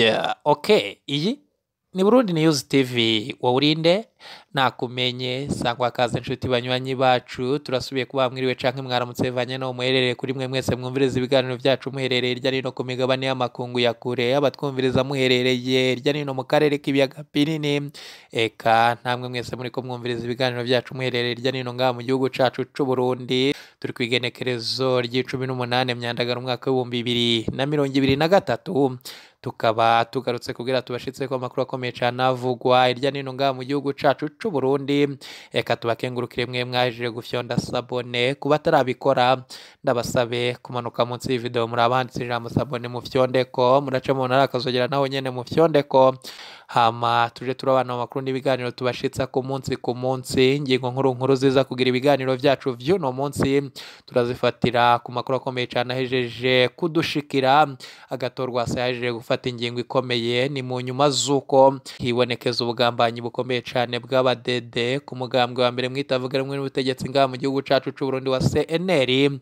Yeah, okay. Iyi ni Burundi News TV. Wowe urinde nakumenye sangwa kaze nshuti banywanyi bacu, turasubiye kuba mwiriwe canke mwaramutse bivanye no muherereye kuri mwe mwese mwumviriza ibiganiro byacu muherereye irya nino ku migabane y'amakungu ya kure, abatwumviriza muherereye irya nino mu karere k'ibiyaga binini, eka namwe mwese muriko mwumviriza ibiganiro byacu muherereye irya nino ngaha mu gihugu cacu c'u Burundi. Turi kw'igenekerezo ry'icumi n'umunani Myandagaro umwaka w'2023, tukaba tugarutse kugira tubashitseko amakuru akomeye cane avugwa irya nino ngaha mu gihugu cacu c'u Burundi. Eka tubakengurukire mwe mwaje gufyonda s'abonner. Kuba atarabikora, ndabasabe kumanuka munsi y'ivideo muri abanditse ijambo s'abonner, mufyondeko, muraca mubona ari akazogera naho nyene mufyondeko, hama tuje turabana mu makuru n'ibiganiro tubashitsa ku munsi ku munsi. Ingingo nkuru nkuru ziza kugira ibiganiro vyacu vy'uno munsi turazifatira ku makuru akomeye cane ahejeje kudushikira. Agathon Rwasa yahejeje gufata ingingo ikomeye, ni mu nyuma z'uko hibonekeza ubugambanyi bukomeye cane bw'abadede ku mugambwe wa mbere mwitavuga rumwe n'ubutegetsi ngaha mu gihugu cacu c'u Burundi wa CNL.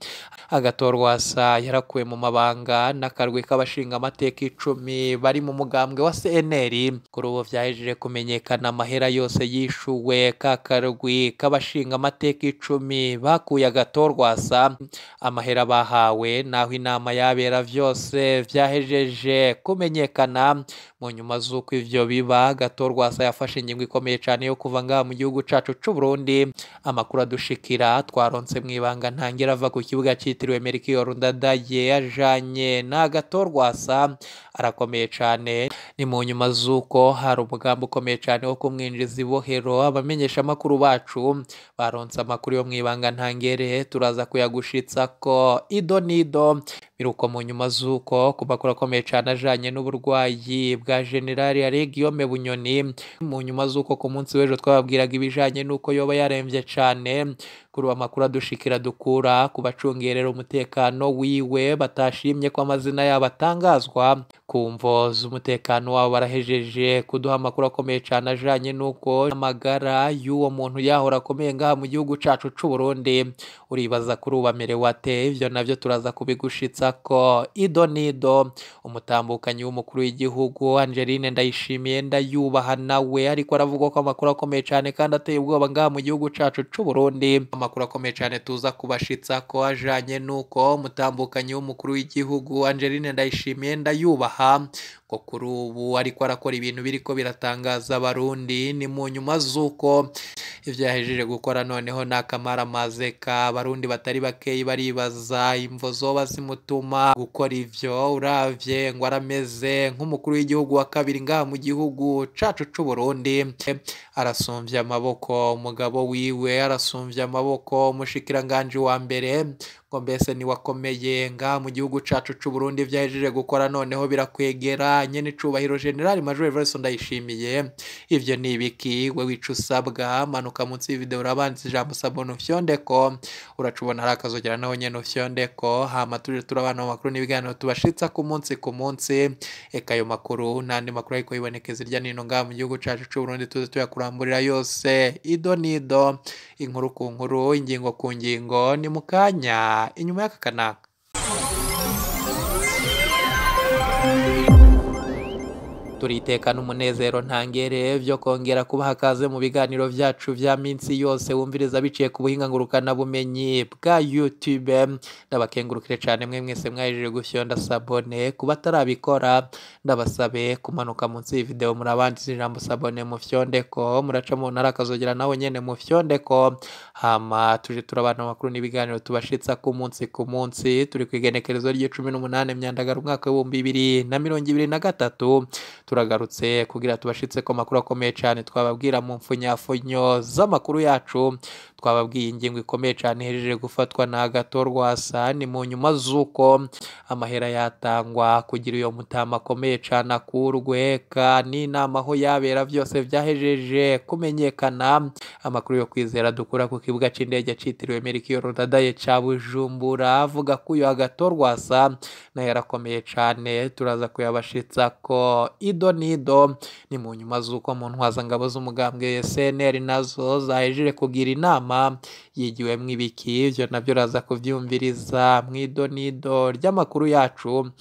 Agathon Rwasa yarakuwe mu mabanga n'akarwi k'abashinga amateka 10 bari mu mugambwe wa CNL. Kuri ubu vyahejeje kumenyekana amahera yose yishuwe ka karwi k'abashinga amateka 10 bakuye Agathon Rwasa, amahera bahawe naho inama yabera, vyose vyahejeje kumenyekana. Mu nyuma z'uko ivyo biba, Agathon Rwasa yafashe ingingo ikomeye cane yo kuva ngaha mu gihugu cacu c'u Burundi. Amakuru adushikira twaronse mw'ibanga ntangera ava ku kibuga citiriwe Melchior Ndadaye ajanye na Agathon Rwasa arakomeye cane. Ni mu nyuma z'uko hari umugambi ukomeye cane wo kumwinjiza ibohero. Abamenyesha amakuru bacu baronse amakuru yo mw'ibanga ntangere, turaza kuyagushitsako ido nido. Biruko mu nyuma z'uko ku makuru akomeye cane ajanye n'uburwayi bwa General Alain Guillaume Bunyoni, mu nyuma z'uko ku munsi w'ejo twababwiraga ibijanye n'uko yoba yaremvye cane, kuri ubu amakuru adushikira dukura ku bacungerera umutekano wiwe batashimye ko amazina yabo atangazwa ku mvo z'umutekano wabo, barahejeje kuduha amakuru akomeye cane ajanye n'uko amagara y'uwo muntu yahora akomeye ngaha mu gihugu cacu c'u Burundi. Uribaza kuri ubu amerewe ate? Ivyo navyo turaza kubigushitsako ido nido. Umutambukanyi w'umukuru w'igihugu Angeline Ndayishimiye Ndayubaha nawe ariko aravuga ko amakuru akomeye cane kandi ateye ubwoba ngaha mu gihugu cacu c'u Burundi. Amakuru akomeye cane tuza kubashitsako ajanye n'uko umutambukanyi w'umukuru w'igihugu Angeline Ndayishimiye Ndayubaha ngo kuri ubu ariko arakora ibintu biriko biratangaza Abarundi. Ni mu nyuma z'uko ivyo yahejeje gukora noneho n'akamaramaze ka Abarundi batari bakeyi baribaza imvo zoba zimutuma gukora ivyo, uravye ngo arameze nk'umukuru w'igihugu wa kabiri ngaha mu gihugu cacu c'u Burundi, arasumvya amaboko umugabo wiwe, arasumvya amaboko umushikiranganji wa mbere, ngo mbese niwe akomeye ngaha mu gihugu cacu c'u Burundi. Ivyo ahejeje gukora noneho birakwegera nyene icubahiro General Major Evariste Ndayishimiye. Ivyo ni ibiki? We wica usabwa, manuka munsi y'ivideo urabanza ijambo s'abonner ufyondeko, uraca ubona hari akazogera naho nyene ufyondeko, hama tuje turabana mu makuru n'ibiganiro tubashitsa ku munsi ku munsi. Eka ayo makuru n'andi makuru ariko yibonekeza irya nino ngaha mu gihugu cacu c'u Burundi tuze tuyakuramburira yose ido nido, inkuru ku nkuru, ingingo ku ngingo. Ni mu kanya inyuma y'aka kanaka. Turiteka n'umunezero ntangere vyo kongera kubaha kaze mu biganiro vyacu vya minsi yose wumviriza biciye ku buhinga ngurukana bumenyi bwa YouTube. Ndabakengurukire cane mwe mwese mwahejeje gufyonda s'abonner. Kuba atarabikora, ndabasabe kumanuka munsi y'ivideo murabanditse ijambo s'abonner mufyondeko, muraca mubona ari akazogera naho nyene mufyondeko, hama tuje turabana mu makuru n'ibiganiro tubashitsa ku munsi ku munsi. Turi kw'igenekerezo ry'icumi n'umunani Myandagaro umwaka w'2023, turagarutse kugira tubashitse ko makuru akomeye cane twababwira mu mfunyafunyo z'amakuru yacu. Twababwiye ingingo ikomeye cane ihejeje gufatwa na Agathon Rwasa. Ni mu nyuma z'uko amahera yatangwa kugira uyo mutama akomeye cane akurwe, eka n'inama aho yabera vyose vyahejeje kumenyekana. Amakuru yo kwizera dukura ku kibuga c'indege citiriwe Melchior Ndadaye ca Bujumbura avuga ko uyo Agathon Rwasa nayo yarakomeye cane, turaza kuyabashitsako ido nido. Ni mu nyuma z'uko mu ntwazangabo z'umugambwe CNL nazo zahejeje kugira inama. nama yigiwemwo ibiki? Ivyo navyo uraza kuvyumviriza mw'idonido ry'amakuru yacu.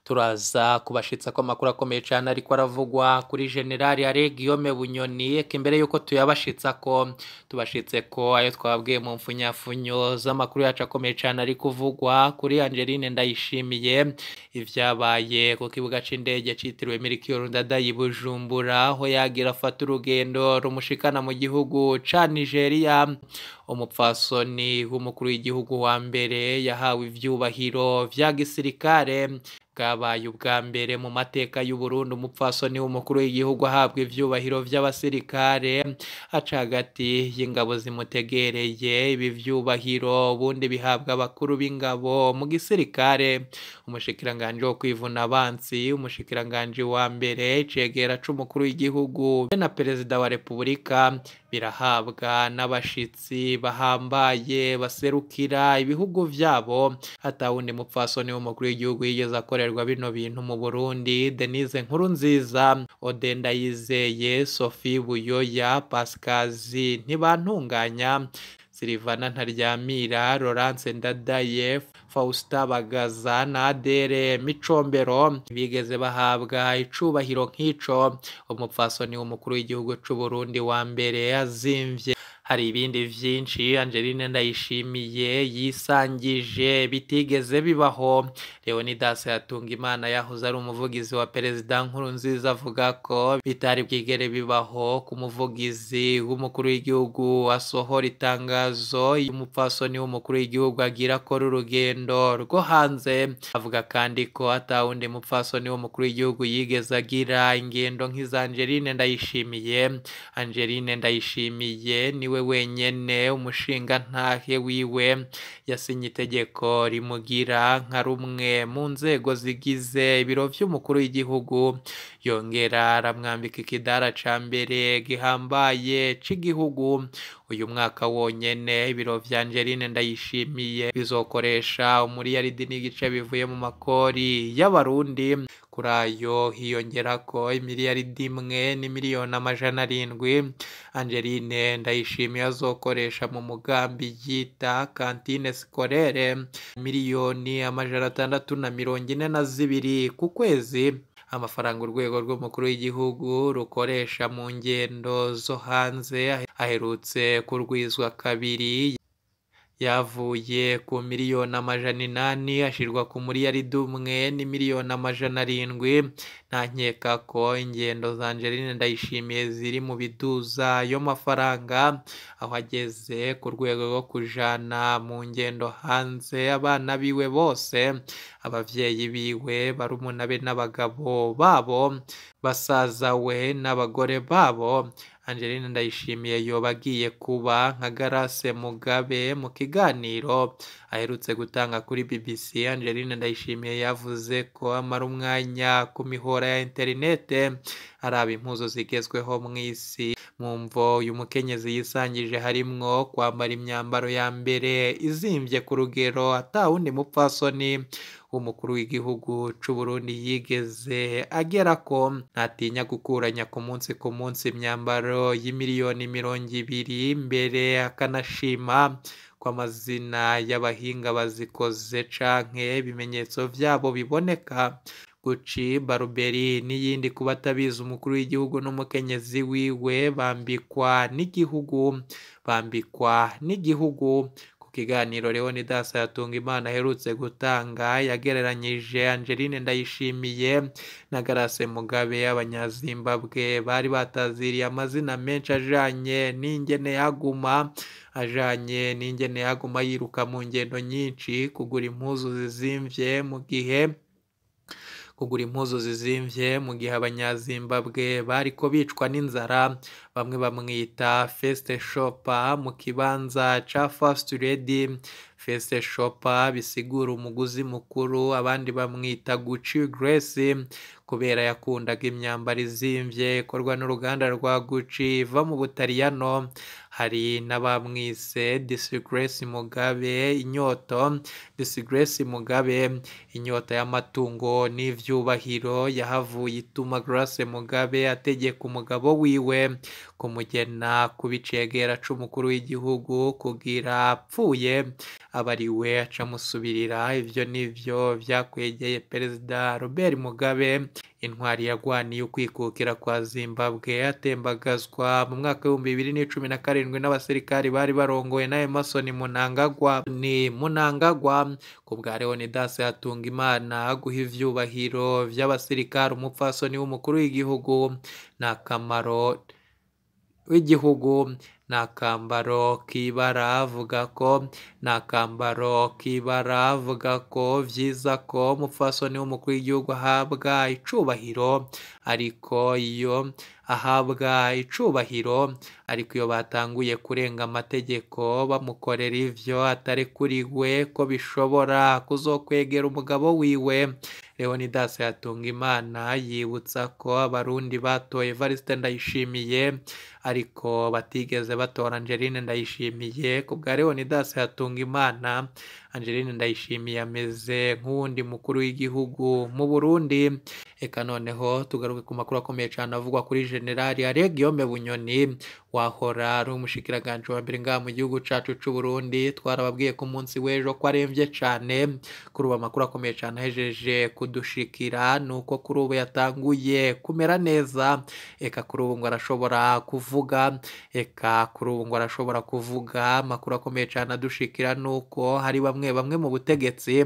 Turaza kubashitsa ko amakuru akomeye cane ariko aravugwa kuri General Alain Guillaume Bunyoni. Eka imbere yuko tuyabashitsa ko tubashitse ko ayo twabwiye mu mfunyafunyo z'amakuru yacu akomeye cane ari kuvugwa kuri Angeline Ndayishimiye, ivyabaye ku kibuga c'indege citiriwe Melchior Ndadaye i Bujumbura, aho yagira afata urugendo rumushikana mu gihugu ca Nigeria. Umupfasoni w'umukuru w'igihugu wa mbere yahawe ivyubahiro vya gisirikare. Bwabaye ubwa mbere mu mateka y'Uburundi umupfasoni w'umukuru w'igihugu ahabwa ivyubahiro vy'abasirikare, aca hagati y'ingabo zimutegereye. Ibi vyubahiro ubundi bihabwa abakuru b'ingabo mu gisirikare, umushikiranganji wo kwivuna abansi, umushikiranganji wa mbere, icegera c'umukuru w'igihugu be na perezida wa repubulika. Birahabwa n'abashitsi bahambaye baserukira ibihugu vyabo. Atawundi mupfasoni w'umukuru w'igihugu yigeze akorerwa bino bintu mu Burundi. Denise Nkurunziza, Ode Ndayizeye, Sophie Buyoya, Pascazi Ntibantunganya, Silivana Ntaryamira, Laurence Ndadaye, Faustin Bagaza na Adere Micombero bigeze bahabwa icubahiro nk'ico. Umupfasoni w'umukuru w'igihugu c'u Burundi wa mbere azimvye. Hari ibindi vyinshi Angeline Ndayishimiye yisangije bitigeze bibaho. Leonidas Hatungimana yahoze ari umuvugizi wa perezida Nkurunziza avuga ko bitari bwigere bibaho ku muvugizi w'umukuru w'igihugu asohora itangazo y'umupfasoni w'umukuru w'igihugu agira akora urugendo rwo hanze. Avuga kandi ko atawundi mupfasoni w'umukuru w'igihugu yigeze agira ingendo nk'iza Angeline Ndayishimiye. Angeline Ndayishimiye niwe wenyene umushingantahe wiwe yasinye itegeko rimugira nka rumwe mu nzego zigize ibiro vy'umukuru w'igihugu, yongera aramwambika ikidara ca mbere gihambaye c'igihugu. Uyu mwaka wonyene ibiro vya Angeline Ndayishimiye bizokoresha umuriyaridi n'igice bivuye mu makori y'abarundi. Kuri ayo hiyongerako imiliyaridi 1 n'imiliyoni 700 Angeline Ndayishimiye azokoresha mu mugambi yita cantine scolaire, miliyoni 642 ku kwezi. Amafaranga urwego rw'umukuru w'igihugu rukoresha mu ngendo zo hanze aherutse kurwizwa kabiri, yavuye ku miliyoni 800 ashirwa ku muriyaridi 1 n'imiliyoni 700. Nta nkeka ko ingendo za Angeline Ndayishimiye ziri mu biduza ayo mafaranga, aho ageze ku rwego rwo kujana mu ngendo hanze abana biwe bose, abavyeyi biwe, barumuna be n'abagabo babo, basaza we n'abagore babo. Angeline Ndayishimiye yoba agiye kuba nka Grace Mugabe. Mu kiganiro aherutse gutanga kuri BBC, Angeline Ndayishimiye yavuze ko amara umwanya ku mihora ya interinete araba impuzu zigezweho mw'isi. Mu mvo uyu mukenyezi yisangije harimwo kwambara imyambaro ya mbere izimvye ku rugero atawundi mupfasoni w'umukuru w'igihugu c'u Burundi yigeze agerako. Ntatinya gukuranya ku munsi ku munsi imyambaro y'imiliyoni 20, mbere akanashima ko amazina y'abahinga bazikoze canke ibimenyetso vyabo biboneka. Gucci, Burberry n'iyindi. Ku batabizi, umukuru w'igihugu n'umukenyezi wiwe bambikwa n'igihugu, bambikwa n'igihugu. Ku kiganiro Leonidas Hatungimana aherutse gutanga yagereranyije Angeline Ndayishimiye na Grace Mugabe, abanyazimbabwe bari bataziriye amazina menshi ajanye n'ingene yaguma yiruka mu ngendo nyinshi kugura impuzu zizimvye mu gihe kugura impuzu zizimvye mu gihe abanyazimbabwe bariko bicwa n'inzara. Bamwe bamwita First Shopper mu kibanza ca First Lady. First Shopper bisigura umuguzi mukuru, abandi bamwita Gucci Grace kubera yakundaga imyambaro izimvye ikorwa n'uruganda rwa Gucci iva mu Butaliyano. Hari n'abamwise Disgrace Mugabe inyoto, Disgrace Mugabe inyota y'amatungo n'ivyubahiro yahavuye ituma Grace Mugabe ategeka umugabo wiwe kumugena kuba icegera c'umukuru w'igihugu kugira apfuye aba ariwe aca amusubirira. Ivyo nivyo vyakwegeye Perezida Robert Mugabe, intwari yagwaniye ukwikukira kwa Zimbabwe, atembagazwa mu mwaka w'2017 n'abasirikari bari barongowe na Emmerson Mnangagwa. Ni Mnangagwa ku bwa Leonidas Hatungimana guha ivyubahiro vy'abasirikari umupfasoni w'umukuru w'igihugu n'akamaro w'igihugu n'akambaro k'ibara, avuga ko n'akambaro k'ibara, avuga ko vyiza ko umupfasoni w'umukuru w'igihugu ahabwa icubahiro, ariko iyo ahabwa icubahiro ariko iyo batanguye kurenga amategeko bamukorera ivyo atarekuriwe ko bishobora kuzokwegera umugabo wiwe. Leonidas Hatungimana yibutsa ko abarundi batoye Evariste Ndayishimiye ariko batigeze batora Angeline Ndayishimiye. Ku bwa Leonidas Hatungimana, Angeline Ndayishimiye ameze nk'uwundi mukuru w'igihugu mu Burundi. Eka noneho tugaruke ku makuru akomeye cane avugwa kuri General Alain Guillaume Bunyoni wahora ari umushikiranganje wa mbere ngaha mu gihugu cacu c'u Burundi. Twarababwiye ko umunsi w'ejo ko aremvye cane. Kuri ubu amakuru akomeye cane ahejeje kudushikira nuko kuri ubu yatanguye kumera neza. Eka kuri ubu ngo arashobora kuvuga, eka kuri ubu ngo arashobora kuvuga. Amakuru akomeye cane adushikira nuko hari bamwe bamwe mu butegetsi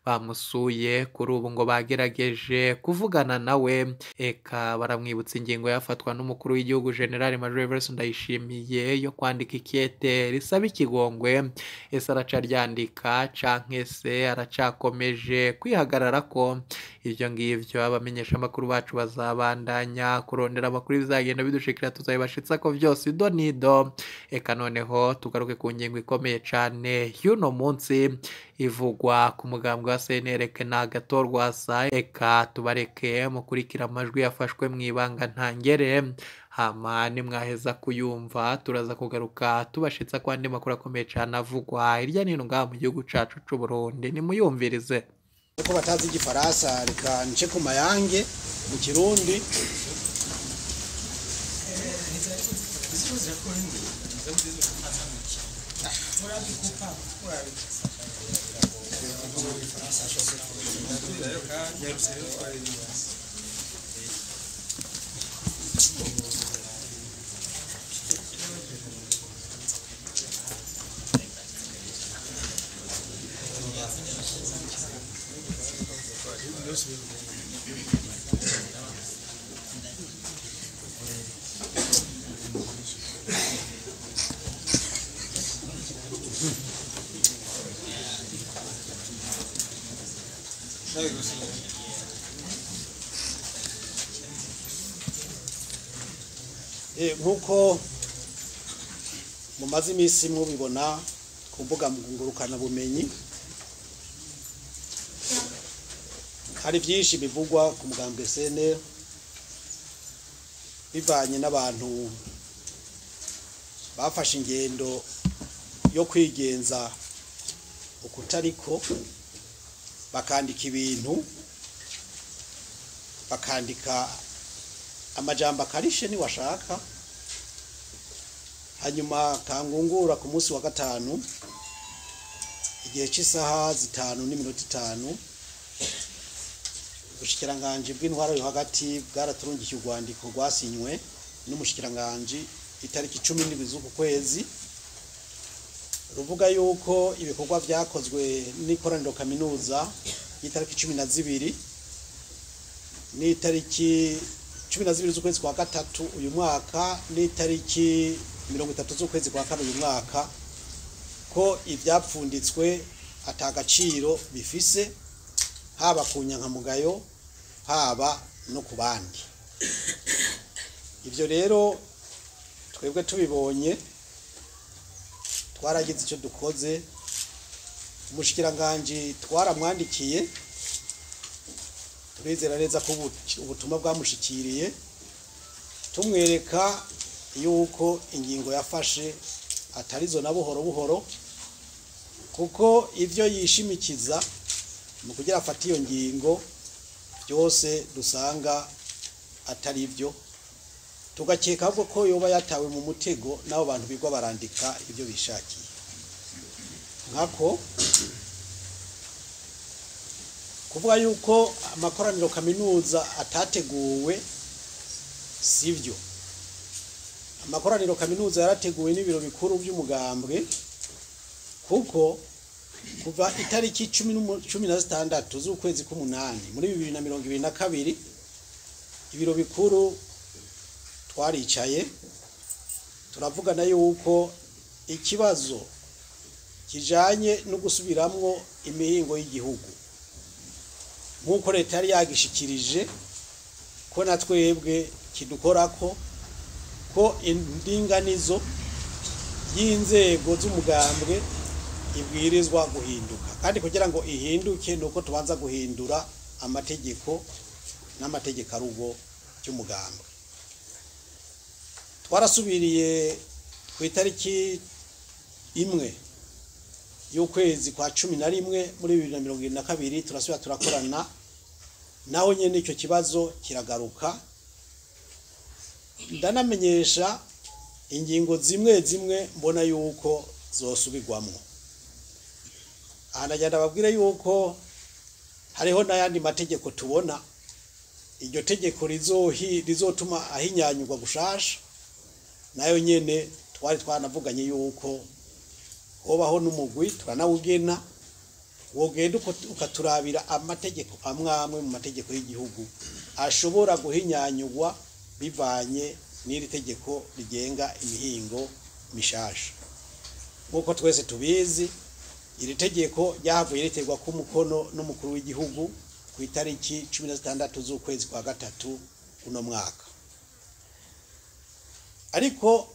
bamusuye, kuri ubu ngo bagerageje kuvugana nawe, eka baramwibutsa ingingo yafatwa n'umukuru w'igihugu General Major Evariste Ndayishimiye yo kwandika ikete risaba ikigongwe. Ese aracaryandika canke se aracakomeje kwihagarara ko? Ivyo ngivyo abamenyesha amakuru bacu bazabandanya kurondera amakuru bizagenda bidushikira, tuzabibashitsa ko vyose ido nido. Eka noneho tugaruke ku ngingo ikomeye cane y'uno munsi ivugwa ku mugambwe wa CNL na Agathon-Rwasa. Eka tubareke mukurikira amajwi yafashwe mw'ibanga ntangere, hama nimwaheza kuyumva turaza kugaruka tubashitsa ko andi makuru akomeye cane avugwa hirya no hino ngaha mu gihugu cacu c'u Burundi. Nimuyumvirize. Ko batazi igifaransa reka nce ku mayange mu Kirundi. Nkuko mumaze iminsi mubibona ku mbuga ngurukanabumenyi, hari byinshi bivugwa ku mugambwe CNL bivanye n'abantu bafashe ingendo yo kwigenza ukutariko, bakandika ibintu, bakandika amajambo akarishe ni washaka. Hanyuma kangungura ku munsi wa gatanu igihe cy'isaha 5:05, ubushikiranganje bw'intwaro yo hagati bwaraturungikiye urwandiko rwasinywe n'umushikiranganje itariki 17 z'uku kwezi, ruvuga yuko ibikorwa vyakozwe n'ikoraniro kaminuza y'itariki 12 n'itariki 12 z'ukwezi kwa gatatu uyu mwaka n'itariki 30 z'ukwezi kwa kane uyu mwaka, ko ivyapfunditswe atagaciro bifise haba ku nyankamugayo haba no ku bandi. Ivyo rero twebwe tubibonye twaragize icyo dukoze, Umushikiranganji twaramwandikiye, turizera neza ko ubutumwa bwamushikiriye, tumwereka yuko ingingo yafashe atarizo na buhoro buhoro, kuko ivyo yishimikiza mu kugira afate iyo ngingo byose dusanga atari byo, tugakeka ahubwo ko yoba yatawe mu mutego n'abo bantu bigwa barandika ibyo bishakiye. Nkako kuvuga yuko amakoraniro kaminuza atateguwe sivyo. Amakoraniro kaminuza yarateguwe n'ibiro bikuru by'umugambwe, kuko kuva itariki 16 z'ukwezi k'umunani muri 2022 ibiro bikuru twaricaye turavugana yuko ikibazo kijanye no gusubiramwo imihingo y'igihugu nk'uko leta yari yagishikirije ko na twebwe kidukorako, ko indinganizo y'inzego z'umugambwe ibwirizwa guhinduka, kandi kugira ngo ihinduke nuko tubanza guhindura amategeko n'amategeko arugo cy'umugambwe. Twarasubiriye ku itariki 1 y'ukwezi kwa 11 muri 2022 turasubira turakorana, naho nyene icyo kibazo kiragaruka. Ndanamenyesha ingingo zimwe zimwe mbona yuko zosubirwamwo. Aha ndagenda babwire yuko hariho n'ayandi mategeko tubona iryo tegeko rizotuma ahinyanyurwa gushasha, nayo nyene twari twanavuganye yuko hobaho n'umugwi turanawugena wogenda ukaturabira amategeko amwe amwe mu mategeko y'igihugu ashobora guhinyanyurwa bivanye n'iri tegeko rigenga imihingo mishasha. Nk'uko twese tubizi, iri tegeko ryahavuye riterwa ku mukono n'umukuru w'igihugu ku itariki 16 z'ukwezi kwa 3 uno mwaka. Ariko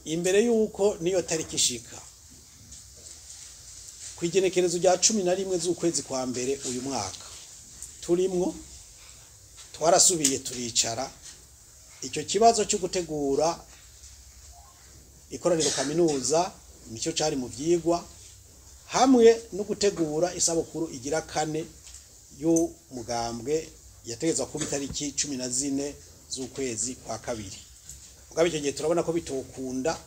imbere yuko niyo tariki ishika, ku igenekerezo rya 11 z'ukwezi kwa mbere uyu mwaka turimwo, twarasubiye turicara icyo kibazo cyo gutegura ikoraniro kaminuza nicyo cari mu vyigwa, hamwe no gutegura isabukuru igira 4 y'umugambwe yategezwa kuba itariki 14 z'ukwezi kwa 2. Mugabo icyo gihe turabona ko bitokunda,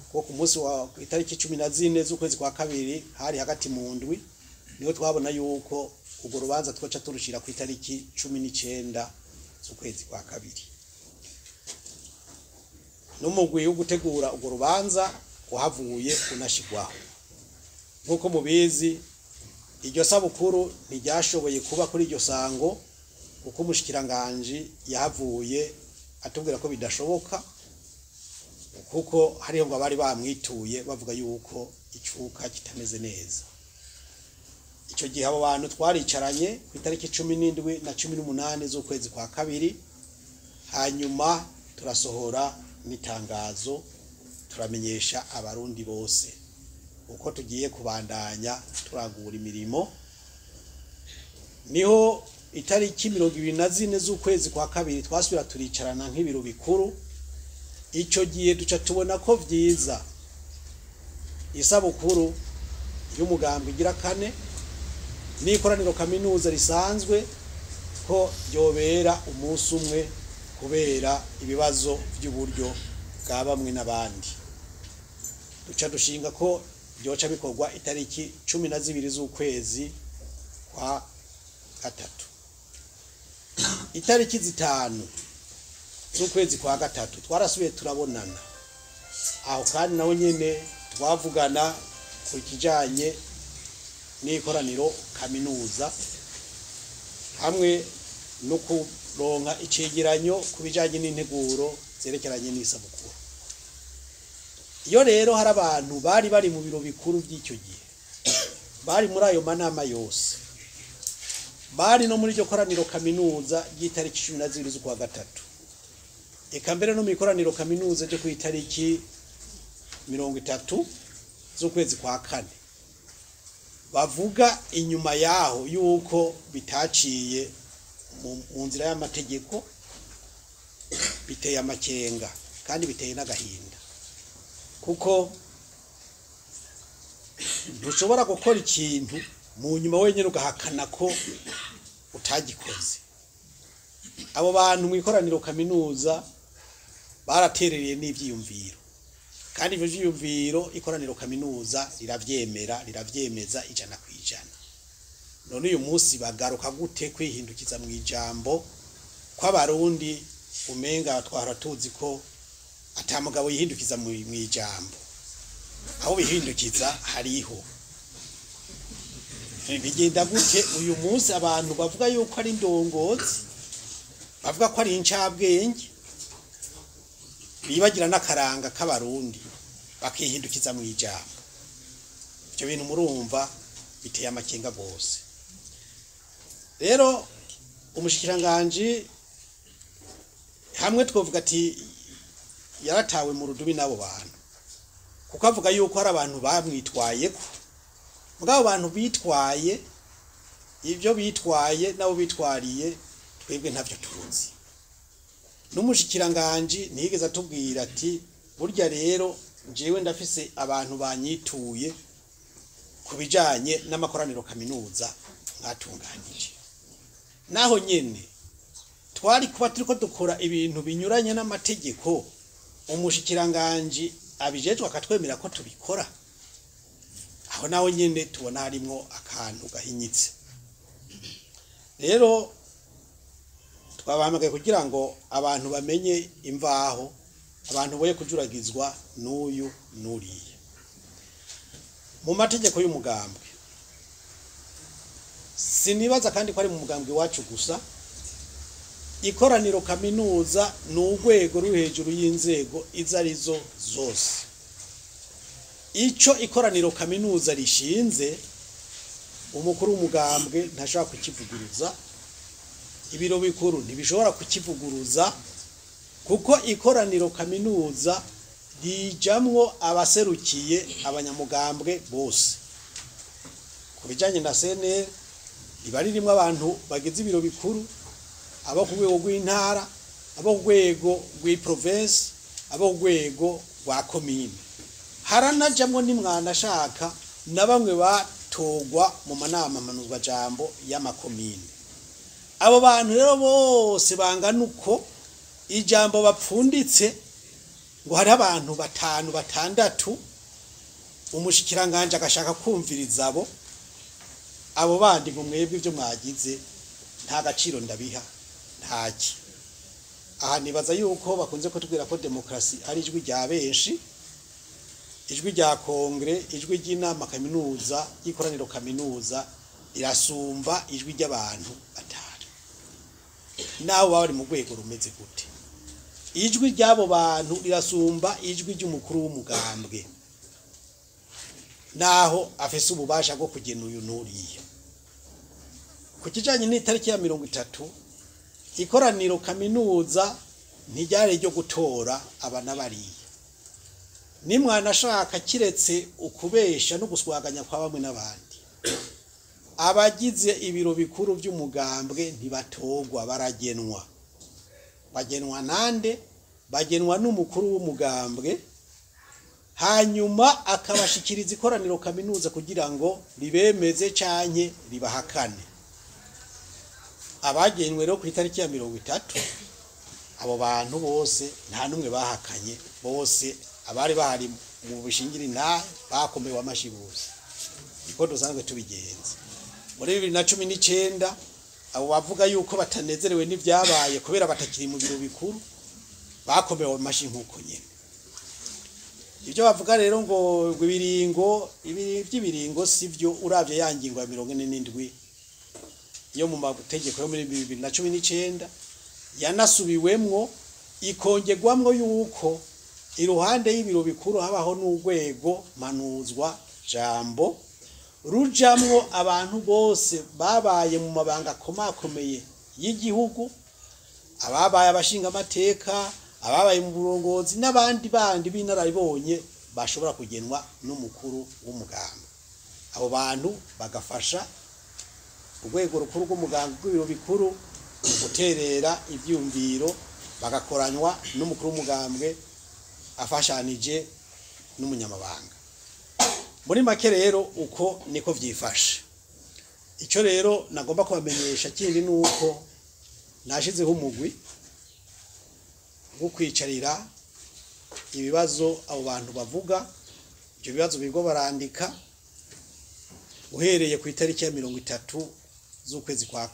kuko ku munsi wa itariki 14 z'ukwezi kwa 2 hari hagati mu ndwi, niho twabona yuko urwo rubanza twoca turushira ku itariki 19 z'ukwezi kwa 2. N'umugwi wo gutegura urwo rubanza wahavuye unashigwaho. Nkuko mubizi, iryo sabukuru ntiryashoboye kuba kuri iryo sango, kuko umushikiranganji yahavuye atubwira ko bidashoboka, kuko hariho ngo abari bamwituye bavuga yuko icuka kitameze neza. Icyo gihe abo bantu twaricaranye ku itariki 17 na 18 z'ukwezi kwa 2, hanyuma turasohora n'itangazo turamenyesha abarundi bose uko tugiye kubandanya turagura imirimo. Niho itariki 24 z'ukwezi kwa 2 twasubira turicarana nk'ibiro bikuru. Icyo gihe duca tubona ko vyiza isabukuru y'umugambwe igira 4 n'ikoraniro kaminuza risanzwe ko ryobera umunsi umwe, kubera ibibazo by'uburyo bwa bamwe n'abandi. Duca dushinga ko byoca bikorwa itariki 12 z'ukwezi kwa 3. Itariki 5 z'ukwezi kwa 3 twarasubiye turabonana, aho kandi naho nyene twavugana ku kijanye n'ikoraniro kaminuza hamwe no kuronka icegeranyo ku bijanye n'integuro zerekeranye n'isabukuru. Iyo rero hari abantu bari bari mu biro bikuru by'icyo gihe, bari muri ayo manama yose, bari no muri iryo koraniro kaminuza ry'itariki 12 z'ukwa 3, eka mbere no mu ikoraniro kaminuza ryo ku itariki 30 z'ukwezi kwa 4, Bavuga inyuma yaho yuko bitaciye mu nzira y'amategeko, biteye amakenga kandi biteye n'agahinda, kuko ntushobora gukora ikintu mu nyuma wenyine ugahakana ko utagikoze. Abo bantu mu ikoraniro kaminuza baraterereye n'ivyiyumviro, kandi ivyo vyiyumviro ikoraniro kaminuza riravyemera, riravyemeza 100%. None uyu munsi bagaruka gute kwihindukiza mu ijambo kw'Abarundi? Umenga twahora tuzi ko ata mugabo yihindukiza mu ijambo. Aho bihindukiza hariho bigenda gute? Uyu munsi abantu bavuga yuko ari indongozi, bavuga ko ari incabwenge, bibagira n'akaranga k'Abarundi, bakihindukiza mu ijambo. Ibyo bintu murumva biteye amakenga rwose. Rero umushikiranganji hamwe twovuga ati yaratawe mu rudubi n'abo bantu, kuko avuga yuko hari abantu bamwitwayeko. Mugabo bantu bitwaye ibyo bitwaye nabo bitwariye, twebwe ntavyo tuzi. N'umushikiranganji ntiyigeze atubwira ati burya rero njyewe ndafise abantu banyituye ku bijanye n'amakoraniro kaminuza mwatunganije. Naho nyene twari kuba turiko dukora ibintu binyuranye n'amategeko, umushikiranganji abijejwe akatwemera ko tubikora. Aho naho nyene tubona harimwo akantu gahinyitse. Rero twabahamagaye kugira ngo abantu bamenye imvaho, abantu boye kujuragizwa n'uyu n'uriya. Mu mategeko y'umugambwe, sinibaza kandi ko ari mu mugambwe wacu gusa, ikoraniro kaminuza ni urwego ruri hejuru y'inzego izo arizo zose. Ico ikoraniro kaminuza rishinze, umukuru w'umugambwe ntashobora kukivuguruza, ibiro bikuru ntibishobora kukivuguruza, kuko ikoraniro kaminuza rijamwo abaserukiye abanyamugambwe bose. Ku bijanye na CNL, riba ririmwo abantu bagize ibiro bikuru, abo ku rwego rw'intara, abo ku rwego rw'iprovinsi, abo ku rwego rwa komine. Haranajamwo nimwanashaka na bamwe batogwa mu manama mpanuzwajambo y'amakomine. Abo bantu rero bose bangana uko, ijambo bapfunditse ngo hariho abantu batanu batandatu, umushikiranganje agashaka kumviriza abo bandi ngo mwebwe ibyo mwagize nta gaciro ndabiha, ntaki. Aha nibaza yuko bakunze kutubwira ko demokrasi ari ijwi rya benshi, ijwi rya kongre, ijwi ry'inama kaminuza, y'ikoraniro kaminuza irasumba ijwi ry'abantu batanu, naho baba bari mu rwego rumeze gute. Ijwi ry'abo bantu rirasumba ijwi ry'umukuru w'umugambwe, naho afise ububasha bwo kugena uyu n'uriya. Ku kijanye n'itariki ya 30, ikoraniro kaminuza ntiryari ryo gutora aba n'abariya. Nimwanashaka, kiretse ukubesha no guswaganya kwa bamwe n'abandi, abagize ibiro bikuru by'umugambwe ntibatogwa, baragenwa. Bagenwa nande? Bagenwa n'umukuru w'umugambwe, hanyuma akabashikiriza ikoraniro kaminuza kugira ngo ribemeze canke ribahakane. Abagenwe rero ku itariki ya 30, abo bantu bose nta n'umwe bahakanye, bose abari bahari mu bishingiri nta bakomewe amashi bose. Niko dusanzwe tubigenza. Muri 2019, abo bavuga yuko batanezerewe n'ivyabaye kubera batakiri mu biro bikuru, bakomewe amashi nkuko nyene. Ibyo bavuga rero ngo ibiringo, ibi by'ibiringo sivyo. Uravye ya ngingo ya 47 yo mu mategeko yo muri 2019, yanasubiwemwo ikongerwamwo yuko iruhande y'ibiro bikuru habaho n'urwego mpanuzwa jambo rujamwo abantu bose babaye mu mabanga akomakomeye y'igihugu, ababaye abashingamateka, ababaye mu burongozi n'abandi bandi b'inararibonye bashobora kugenwa n'umukuru w'umugambwe. Abo bantu bagafasha urwego rukuru rw'umugambwe rw'ibiro bikuru mu guterera ivyumviro, bagakoranywa n'umukuru w'umugambwe afashanije n'umunyamabanga. Muri make rero uko niko vyifashe. Ico rero nagomba kubamenyesha kindi nuko nashizeho umugwi wo kwicarira ibibazo abo bantu bavuga. Ibyo bibazo bigo barandika uhereye ku itariki ya 30 z'ukwezi kwa